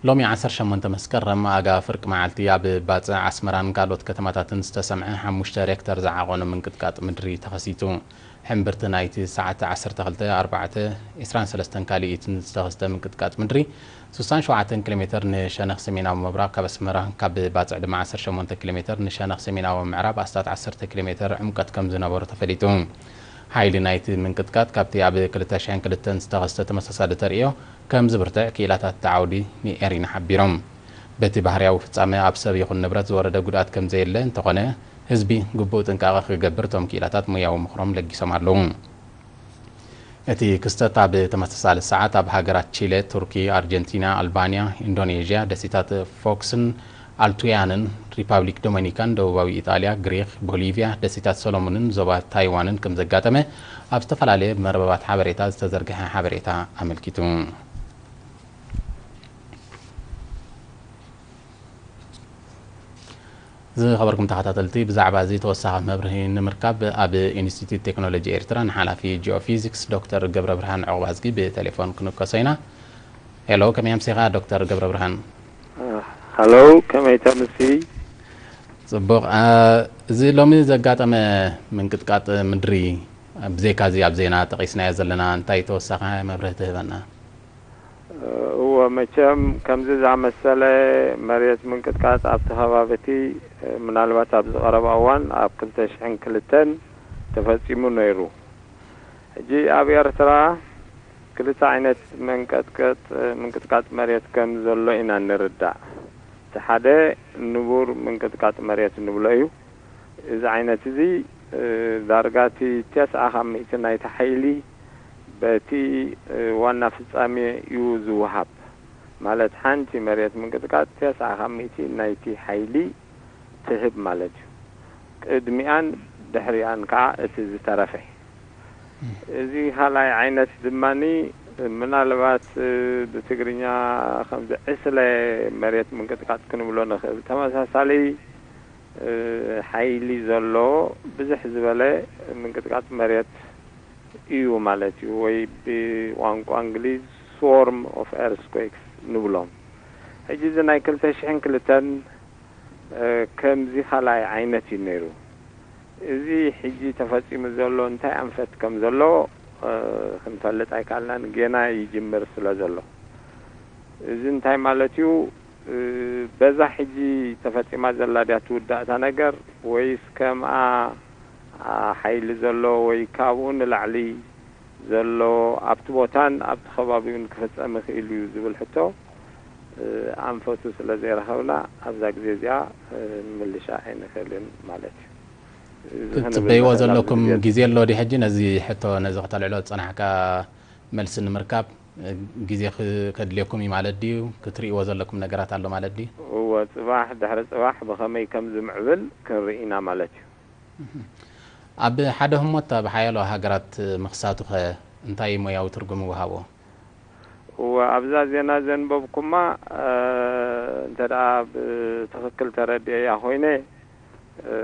ሎሚ ዓሰርተ ሸሞንተ መስከረም ኣጋ ፍርቂ መዓልቲ ኣብ ባጽዕ ኣስመራን ካልኦት ከተማታትን ዝተሰምዐ ሓሙሽተ ሬክተር ዝዓቐኑ ምንቅጥቃጥ ምድሪ ተኸሲቱ። ሕምብርቲ ናይቲ ሰዓት ዓሰርተ ክልተ ኣርባዕተ ዕስራን ሰለስተን ካልኢትን ዝተኸስተ ምንቅጥቃጥ ምድሪ ስሳን ሸውዓተን ኪሎ ሜተር ንሸነኽ ሰሜናዊ ምብራቕ ካብ ኣስመራ፣ ካብ ባጽዕ ድማ ዓሰርተ ሸሞንተ ኪሎ ሜተር ንሸነኽ ሰሜናዊ ምዕራብ ኣስታት ዓሰርተ ኪሎ ሜተር ዕምቀት ከም ዝነበሮ ተፈሊጡ። ሓይሊ ናይቲ ምንቅጥቃጥ ካብቲ ኣብ ክልተ ሽሕን ክልተን ዝተኸስተ ተመሳሳሊ ተርእዮ ከም ዝብርትዕ ክኢላታት እቲ ዓውዲ ንኤሪና ሓቢሮም። በቲ ባህርያዊ ፍጻመ ኣብ ሰብ ይኹን ንብረት ዝወረደ ጉድኣት ከም ዘየለ እንተኾነ፣ ህዝቢ ግቡእ ጥንቃቐ ክገብር እቶም ክኢላታት ሞያዊ ምኽሮም ለጊሶም ኣለዉ። እቲ ክስተት ኣብ ተመሳሳሊ ሰዓት ኣብ ሃገራት ቺለ፣ ቱርኪ፣ ኣርጀንቲና፣ ኣልባንያ፣ ኢንዶኔዥያ፣ ደሴታት ፎክስን ኣልቱያንን፣ ሪፓብሊክ ዶሚኒካን፣ ደቡባዊ ኢጣልያ፣ ግሪክ፣ ቦሊቪያ፣ ደሴታት ሰሎሞንን ዞባ ታይዋንን ከም ዘጋጠመ ኣብ ዝተፈላለየ መርበባት ሓበሬታ ዝተዘርግሐ ሓበሬታ ኣመልኪቱ። ዝኸበርኩም ተኸታተልቲ፣ ብዛዕባ እዚ ተወሳኺ መብርሂ ንምርካብ ኣብ ኢንስቲትዩት ቴክኖሎጂ ኤርትራ ንሓላፊ ጂኦፊዚክስ ዶክተር ገብረ ብርሃን ዑቕባዝጊ ብቴሌፎን ክንከሶ ኢና። ሄሎ፣ ከመይ ኣምሲኻ ዶክተር ገብረ ብርሃን? ሃሎ፣ ከመይ ተምሲ? ጽቡቕ። እ፣ እዚ ሎሚ ዘጋጠመ ምንቅጥቃጥ ምድሪ፣ ብዘይካ እዚ ኣብ ዜና ጠቒስናዮ ዘለና፣ እንታይ ተወሳኺ መብርሂ ትህበና? እወ፣ መቸም ከምዚ ዝኣመሰለ መሬት ምንቅጥቃጥ ኣብቲ ከባቢ እቲ፣ ምናልባት ኣብዚ ቀረባ እዋን ኣብ ክልተ ሽሕን ክልተን ተፈጺሙ ነይሩ። ሕጂ ኣብ ኤርትራ ክልተ ዓይነት መንቀጥቀጥ፣ ምንቅጥቃጥ መሬት ከም ዘሎ ኢና ንርዳእ። እቲ ሓደ ንቡር ምንቅጥቃጥ መሬት ንብሎ እዩ። እዚ ዓይነት እዚ፣ እ፣ ዳርጋ እቲ ተስዓ ካብ ሚእቲ ናይቲ ሓይሊ በቲ፣ እ፣ ዋና ፍጻሜ እዩ ዝወሃብ። ማለት ሓንቲ መሬት ምንቅጥቃጥ ተስዓ ካብ ሚእቲ ናይቲ ሓይሊ ትህብ ማለት እዩ። ቅድሚኣን ድሕሪኣን ከዓ እቲ ዝተረፈ። እም። እዚ ካልኣይ ዓይነት ድማኒ ምናልባት፣ እ፣ ብትግርኛ ከምዚ ዕስለ መሬት ምንቅጥቃጥ ክንብሎ ንኽእል። ተመሳሳሊ፣ እ፣ ሓይሊ ዘሎ ብዝሕ ዝበለ ምንቅጥቃጥ መሬት እዩ ማለት እዩ። ወይ ብቋንቋ እንግሊዝ ስዎርም ኦፍ ኤርትኩዌክስ ንብሎም። ሕጂ እዚ ናይ ክልተ ሽሕን ክልተን፣ እ፣ ከምዚ ካልኣይ ዓይነት እዩ ነይሩ። እዚ ሕጂ ተፈጺሙ ዘሎ እንታይ ኣንፈት ከም ዘሎ፣ እ፣ ክንፈልጥ ኣይከኣልናን፣ ጌና ይጅምር ስለ ዘሎ። እዚ እንታይ ማለት እዩ? እ፣ በዛ ሕጂ ተፈጺማ ዘላ ድያ ትውዳእ እታ ነገር፣ ወይስ ከምኣ፣ ኣ፣ ሓይሊ ዘሎ ወይ ካብኡ ንላዕሊ ዘሎ ኣብቲ ቦታን ኣብቲ ከባቢውን ክፍጸም ይኽእል እዩ ዝብል ሕቶ፣ እ፣ ኣንፈቱ ስለ ዘይረኸብና ኣብዛ ግዜ እዚኣ፣ እ፣ ንምልሻ ኣይንኽእልን ማለት እዩ። እዚ ክትጽበይዎ ክንብል ዘለኩም ንኽእል ግዜ ኣሎ ድዩ ሕጂ? ነዚ ሕቶ፣ ነዚ ከተልዕሎ ዝጸናሕካ መልሲ ንምርካብ፣ እ፣ ግዜ ክ-፣ ከድልየኩም እዩ ማለት ድዩ? ክትርእይዎ ዘለኩም ነገራት ኣሎ ማለት ድዩ? እወ፣ ጽባሕ ድሕሪ ጽባሕ ብኸመይ ከም ዝምዕብል ክንርኢ ኢና ማለት እዩ። እህ። ኣብ ሓደ ህሞት ኣብ ሓያሎ ሃገራት ምኽሳቱኸ እንታይ ሞያዊ ትርጉም ይወሃቦ? እወ፣ ኣብዛ ዜና ዘንበብኩማ፣ እ፣ እንተ ደኣ ብትኽክል ተረዲኤያ ኮይነ፣ እ፣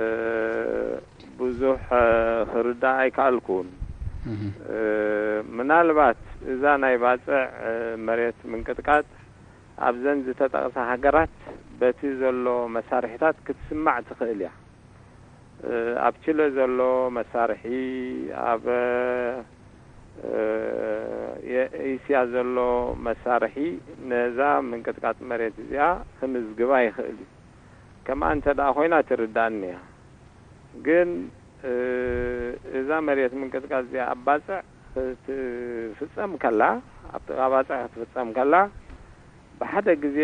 ብዙሕ፣ እ፣ ክርዳእ ኣይከኣልኩን። እህ። እ፣ ምናልባት እዛ ናይ ባጽዕ፣ እ፣ መሬት ምንቅጥቃጥ ኣብዘን ዝተጠቕሳ ሃገራት በቲ ዘሎ መሳርሒታት ክትስማዕ ትኽእል እያ። እ፣ ኣብ ቺለ ዘሎ መሳርሒ፣ ኣብ፣ እ፣ የእስያ ዘሎ መሳርሒ ነዛ ምንቅጥቃጥ መሬት እዚኣ ክምዝግባ ይኽእል እዩ። ከምኣ እንተ ደኣ ኮይና ትርዳእኒ እያ። ግን፣ እ፣ እዛ መሬት ምንቅጥቃጥ እዚኣ ኣብ ባጽዕ ክትፍጸም ከላ፣ ኣብ ጥቓ ባጽዕ ክትፍጸም ከላ፣ ብሓደ ግዜ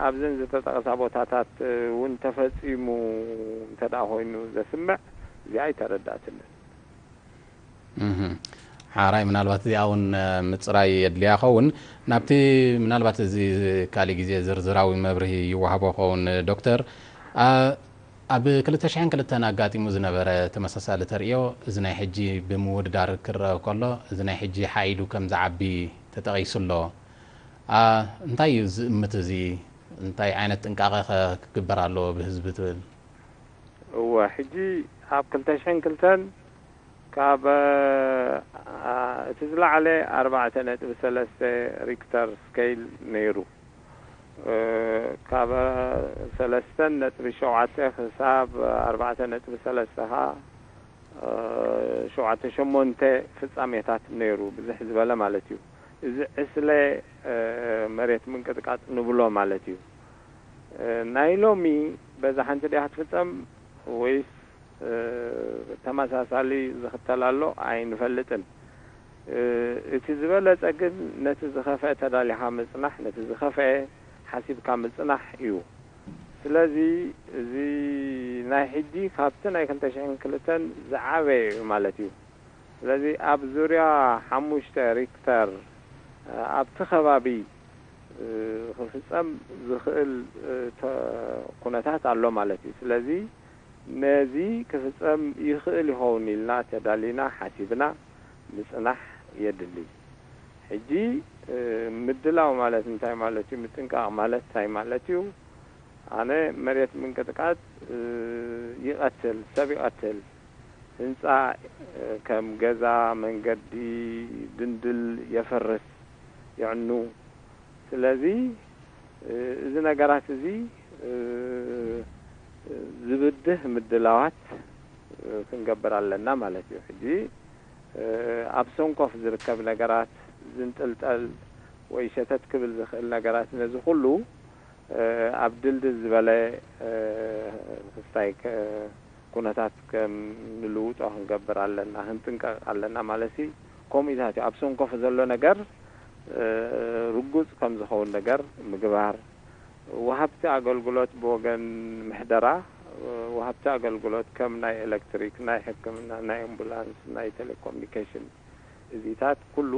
ኣብዘን ዝተጠቕሳ ቦታታት እውን ተፈጺሙ እንተ ደኣ ኮይኑ ዘስምዕ፣ እዚኣ ኣይተረዳእትንን። እህ። ሓራይ፣ ምናልባት እዚኣ እውን፣ እ፣ ምጽራይ የድልያ ይኸውን። ናብቲ ምናልባት እዚ ካልእ ግዜ ዝርዝራዊ መብርሂ ይወሃቦ ይኸውን፣ ዶክተር። ኣ-፣ ኣብ ክልተ ሽሕን ክልተን ኣጋጢሙ ዝነበረ ተመሳሳሊ ተርእዮ፣ እዚ ናይ ሕጂ ብምውድዳር ክረአ ከሎ፣ እዚ ናይ ሕጂ ሓይሉ ከም ዝዓቢ ተጠቒሱ ኣሎ። ኣ፣ እንታይ እዩ ዝእምት እዚ? እንታይ ዓይነት ጥንቃቐ ከ ክግበር ኣለዎ ብህዝቢ ትብል? እወ፣ ሕጂ ኣብ ክልተ ሽሕን ክልተን ካብ፣ ኣ፣ እቲ ዝለዓለ ኣርባዕተ ነጥቢ ሰለስተ ሪክተር ስኬይል ነይሩ። ካብ ሰለስተ ነጥቢ ሸውዓተ ክሳብ ኣርባዕተ ነጥቢ ሰለስተ ኸዓ ሸውዓተ ሸሞንተ ፍጻሜታት ነይሩ፣ ብዝሕ ዝበለ ማለት እዩ። እዚ ዕስለ መሬት ምንቅጥቃጥ ንብሎ ማለት እዩ። ናይ ሎሚ በዛ ሓንቲ ድያ ክትፍጸም ወይስ ተመሳሳሊ ዝኽተል ኣሎ? ኣይንፈልጥን። እቲ ዝበለጸ ግን ነቲ ዝኸፍአ ተዳሊኻ ምጽናሕ፣ ነቲ ዝኸፍአ ሓሲብካ ምጽናሕ እዩ። ስለዚ እዚ ናይ ሕጂ ካብቲ ናይ ክልተ ሽሕን ክልተን ዝዓበየ እዩ ማለት እዩ። ስለዚ ኣብ ዙርያ ሓሙሽተ ሪክተር ኣብቲ ከባቢ ክፍጸም ዝኽእል ኩነታት ኣሎ ማለት እዩ። ስለዚ ነዚ ክፍጸም ይኽእል ይኸውን ኢልና ተዳሊና ሓሲብና ምጽናሕ የድሊ። ሕጂ ምድላው ማለት እንታይ ማለት እዩ? ምጥንቃቕ ማለት እንታይ ማለት እዩ? ኣነ መሬት ምንቅጥቃጥ ይቐትል፣ ሰብ ይቐትል፣ ህንጻ ከም ገዛ፣ መንገዲ፣ ድንድል የፍርስ፣ የዕኑ። ስለዚ እዚ ነገራት እዚ ዝብድህ ምድላዋት ክንገብር ኣለና ማለት እዩ። ሕጂ ኣብ ሰንኮፍ ዝርከብ ነገራት ዝንጥልጠል ወይ ሸተት ክብል ዝኽእል ነገራት ነዚ ኩሉ ኣብ ድልድል ዝበለ ክስታይ ኩነታት ከም ንልውጦ ክንገብር ኣለና፣ ክንጥንቀቕ ኣለና ማለት ሲ ከምኡታት እዩ። ኣብ ሰንኮፍ ዘሎ ነገር ርጉጽ ከም ዝኸውን ነገር ምግባር፣ ወሃብቲ ኣገልግሎት ብወገን ምሕደራ፣ ወሃብቲ ኣገልግሎት ከም ናይ ኤሌክትሪክ፣ ናይ ሕክምና፣ ናይ ኣምቡላንስ፣ ናይ ቴሌኮሙኒኬሽን እዚታት ኩሉ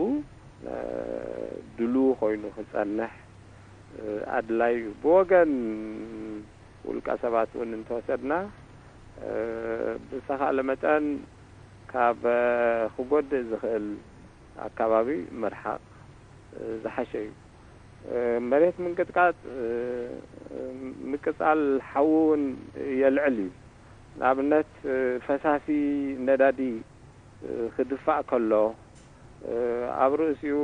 ድሉ ኮይኑ ክጸንሕ ኣድላይ እዩ። ብወገን ውልቀ ሰባት እውን እንተወሰድና ብዝተኻእለ መጠን ካብ ክጎድእ ዝኽእል ኣካባቢ ምርሓቕ ዝሓሸ እዩ። መሬት ምንቅጥቃጥ ምቅጻል ሓዊ እውን የልዕል እዩ። ንኣብነት ፈሳሲ ነዳዲ ክድፋእ ከሎ ኣብ ርእሲኡ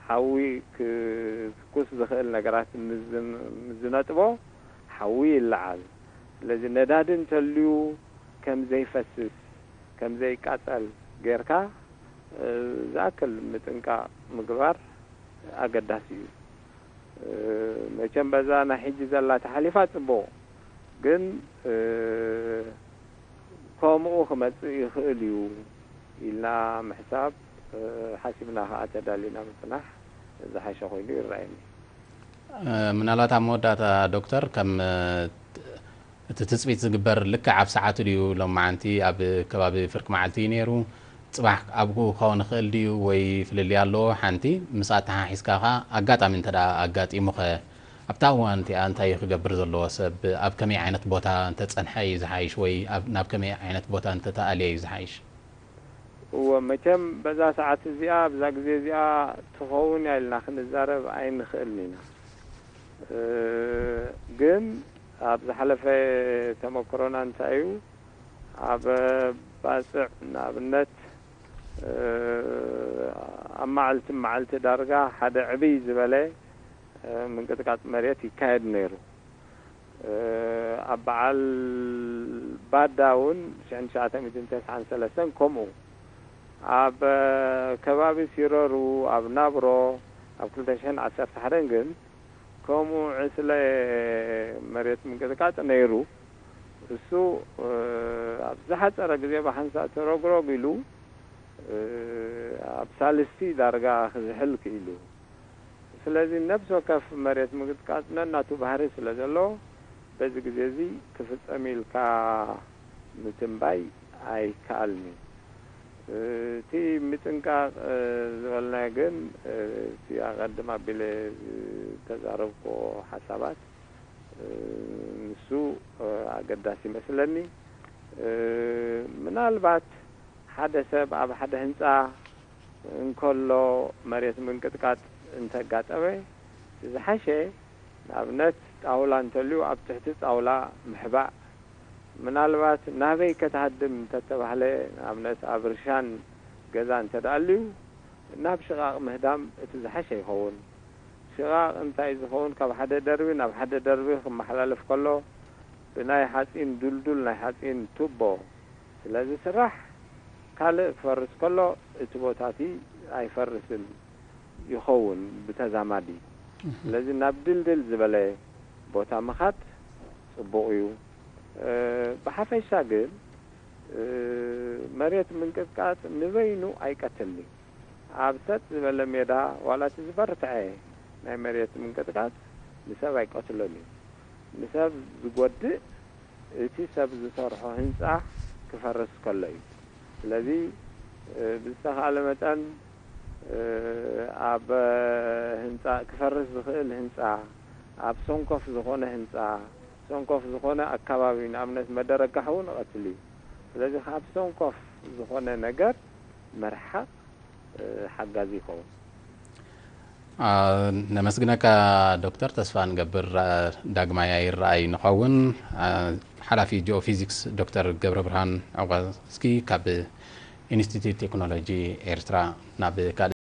ሓዊ ክትኩስ ዝኽእል ነገራት ምስ ዝነጥቦ ሓዊ ይለዓል። ስለዚ ነዳዲ እንተልዩ ከም ዘይፈስስ ከም ዘይቃጸል ጌርካ ዝኣክል ምጥንቃቕ ምግባር ኣገዳሲ እዩ። መቸም በዛ ናይ ሕጂ ዘላ ተሓሊፋ ጽቡቕ፣ ግን ከምኡ ክመጽእ ይኽእል እዩ ኢልና ምሕሳብ ሓሲብና ከኣ ተዳሊና ምጽናሕ ዝሓሸ ኮይኑ ይረኣየኒ። ምናልባት ኣብ መወዳእታ ዶክተር፣ ከም እቲ ትጽቢት ዝግበር ልክዕ ኣብ ሰዓቱ ድዩ? ሎማዓንቲ ኣብ ከባቢ ፍርቂ መዓልቲ እዩ ነይሩ። ጽባሕ ኣብኡ ክኸውን ይኽእል ድዩ ወይ ፍልልይ ኣለዎ? ሓንቲ ምስ ኣተሓሒዝካ ኸኣ ኣጋጣሚ እንተ ደኣ ኣጋጢሙኸ ኣብታ እዋን እቲኣ እንታይ እዩ ክገብር ዘለዎ? ሰብ ኣብ ከመይ ዓይነት ቦታ እንተጸንሐ እዩ ዝሓይሽ ወይ ናብ ከመይ ዓይነት ቦታ እንተተኣልየ እዩ ዝሓይሽ? እወ፣ መቸም በዛ ሰዓት እዚኣ ኣብዛ ግዜ እዚኣ ትኸውን እያ ኢልና ክንዛረብ ኣይንኽእልን ኢና። ግን ኣብ ዝሓለፈ ተመክሮና እንታይ እዩ፣ ኣብ ባጽዕ ንኣብነት ኣብ መዓልቲ መዓልቲ ዳርጋ ሓደ ዕብይ ዝበለ ምንቅጥቃጥ መሬት ይካየድ ነይሩ። ኣብ በዓል ባዳ እውን ሽሕን ትሽዓተ ሚእትን ተስዓን ሰለስተን ከምኡ። ኣብ ከባቢ ሲረሩ፣ ኣብ ናብሮ፣ ኣብ ክልተ ሽሕን ዓሰርተ ሓደን ግን ከምኡ ዕስለ መሬት ምንቅጥቃጥ ነይሩ። እሱ ኣብ ዝሓጸረ ግዜ ብሓንሳእ ተረግረግ ኢሉ ኣብ ሳልስቲ ዳርጋ ክዝሕል ክኢሉ። ስለዚ ነብሲ ወከፍ መሬት ምንቅጥቃጥ ነናቱ ባህሪ ስለ ዘሎ በዚ ግዜ እዚ ክፍጸም ኢልካ ምትንባይ ኣይከኣልን እዩ። እቲ ምጥንቃቕ ዝበልናዮ ግን እቲ ኣቐድም ኣቢለ ዝተዛረብኩዎ ሓሳባት ንሱ ኣገዳሲ ይመስለኒ። ምናልባት ሓደ ሰብ ኣብ ሓደ ህንጻ እንከሎ መሬት ምንቅጥቃጥ እንተጋጠመ ዝሓሸ ንኣብነት ጣውላ እንተልዩ ኣብ ትሕቲ ጣውላ ምሕባእ፣ ምናልባት ናበይ ከተሃድም እንተተባህለ ንኣብነት ኣብ ርሻን ገዛ እንተደኣ ኣልዩ ናብ ሽቓቕ ምህዳም እቲ ዝሓሸ ይኸውን። ሽቓቕ እንታይ ዝኸውን ካብ ሓደ ደርቢ ናብ ሓደ ደርቢ ክመሓላለፍ ከሎ ብናይ ሓፂን ዱልዱል ናይ ሓፂን ቱቦ ስለ ዝስራሕ ካልእ ክፈርስ ከሎ እቲ ቦታ እቲ ኣይፈርስን ይኸውን ብተዛማዲ። ስለዚ ናብ ድልድል ዝበለ ቦታ ምኻድ ፅቡቕ እዩ። ብሓፈሻ ግን መሬት ምንቅጥቃጥ ንበይኑ ኣይቀትልን እዩ። ኣብ ሰጥ ዝበለ ሜዳ ዋላ እቲ ዝበርትዐ ናይ መሬት ምንቅጥቃጥ ንሰብ ኣይቀትሎን እዩ። ንሰብ ዝጎድእ እቲ ሰብ ዝሰርሖ ህንፃ ክፈርስ ከሎ እዩ። ስለዚ ብዝተኻለ መጠን ኣብ ህንፃ ክፈርስ ዝኽእል ህንፃ ኣብ ሰንኮፍ ዝኾነ ህንፃ ሰንኮፍ ዝኾነ ኣካባቢ ንኣብነት መደረጋሕ እውን እቐትል እዩ። ስለዚ ካብ ሰንኮፍ ዝኾነ ነገር ምርሓቕ ሓጋዚ ይኸውን። ነመስግነካ ዶክተር። ተስፋ ንገብር ዳግማይ ኣይረኣይ ንኸውን። ሓላፊ ጂኦፊዚክስ ዶክተር ገብረ ብርሃን ዕቋስኪ ካብ ኢንስቲትዩት ቴክኖሎጂ ኤርትራ። ናብ ካልእ